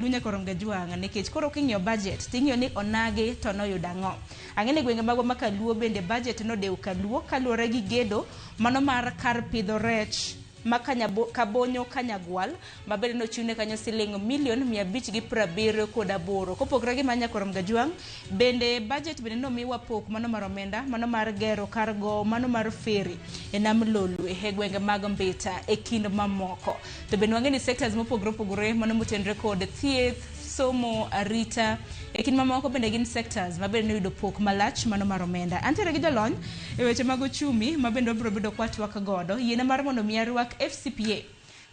Dunya koro Ngajwang' nikech koro king'iyo budget ting'iyo ni onagi to noyudo ang'o. Ang'e ni gwenge magwa ma Kaluo bende budget nodewo Kaluo kaluwore gi gedo mano mar kar pidho rech ma Kabonyo Kanyagwal ma bende nochiwne kanyo siling milion 578. Kopogore gi mano Nyakoro Mgajwang' bende budget bende nomiwa pok mano mar omenda mano mar gero kar gowo mano mar ferry e nam Lolwe e gwenge mag Mbita e kind mamoko. To bende wang'e ni sectors mopogore opogore mano motenore kod thieth, somo, arita e kind mamoko bende gin sectors ma bende noyudo pok malach mano mar omenda. Antiere gi jolony e weche mag ochumi ma bende wabiro bedo kwatwak godo. Yiena mar mondo mi arwak FCPA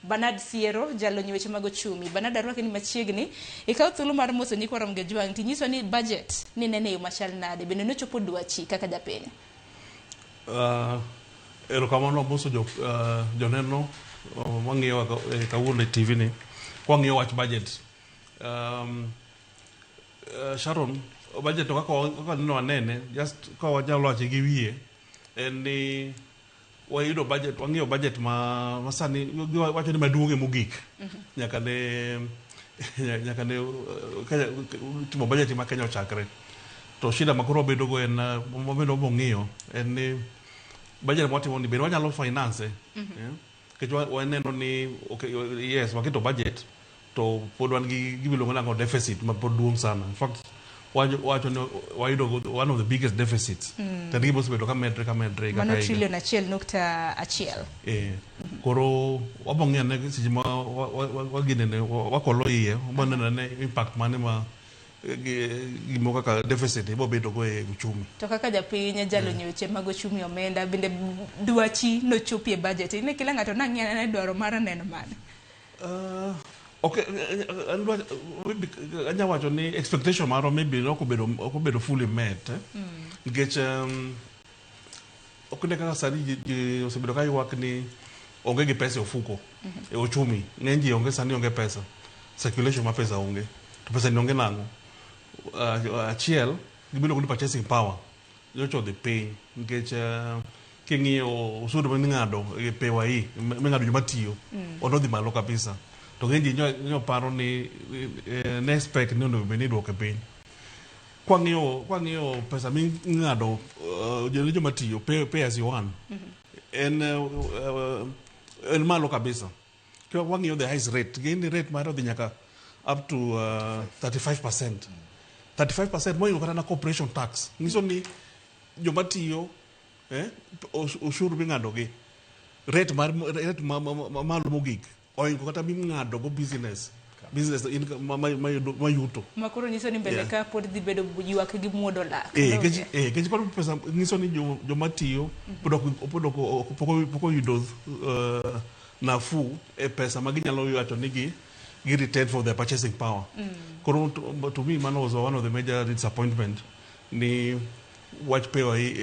Bernard Siero, jalony e weche mag ochumi. Bernard, arwaki ni machiegni. Ikaw thuolo mar moso nyikwa Ramogi Ojwang' tinyiswa ni budget ni nene e yo machal nade, bende nochopo dwachi kaka japiny? Erokamano amoso joneno mang'iyowa kawuono e TV ni. Kwang'iyo wach budget. Sharon, budget to kaka neno wanene, just ka wanyalo wache gi wiye, en ni wayudo budget, wang'iyo budget ma sani wacho ni maduong'ie mogik nyaka ne Kenya, timo budget ma Kenya ochakre. To shida ma koro wabedo go en wabedo mong'iyo en ni budget mwatimo ni bende wanyalo finance yeah? Nikech waneno ni okay, yes, waketo budget to pod wan gi gima iluongo nang'o, deficit ma pod duong' sana. In fact, wacho ni wayudo one of the biggest deficits. To en gima osebedo ka medre ka medre higa Mano ka higa. 1.1 trillion. Koro wabo ng'iyo ane seche ma waginene wakolo iye, wabo neno ane impact mane ma gimoro kaka deficit ibo bedo go e uchumi. To kaka japiny jalony e weche mag ochumi omenda bende dwachi nochopi e budget. Ine kila ng'ato nang'iyo ane dwaro mara neno mane. Okay, maybe anya wacho ni expectation marwa maybe ok obedo fully met, eh? Nikech ok ne kaka sani ji osebedo ka ywak ni onge gi pesa e ofuko e ochumi. Ng'eny ji onge sani, onge pesa, circulation mar pesa onge. To pesa ni onge nang'o? Achiel, gima iluongo ni purchasing power nyocha odhi piny nikech king'iyo osuru ming'ado e PAYE ming'ado joma tiyo odhi malo kabisa, to ng'eny ji nyo paro ni ne expect ni onego bed ni iduoke piny. Kwang'iyo pesa ming'ado ne joma tiyo, pay as you earn, en malo kabisa. Ka wang'iyo the highest rate, gini rate mare odhi nyaka up to 35%, 35% mohingo kata na corporation tax. Nyiso ni joma tiyo osuru ming'ado gi rate mar rate ma malo mogik ohingo kata ming'ado go business mayuto. Ma koro nyiso ni mbele ka pod dhi bedo ywak gi muodo lak. Nikech koro pesa nyiso ni joma tiyo pod ok oyudo nafuu e pesa ma ginyalo wacho ni gi retain for their purchasing power. Koro to me mano was one of the major disappointment ni wach PAYE.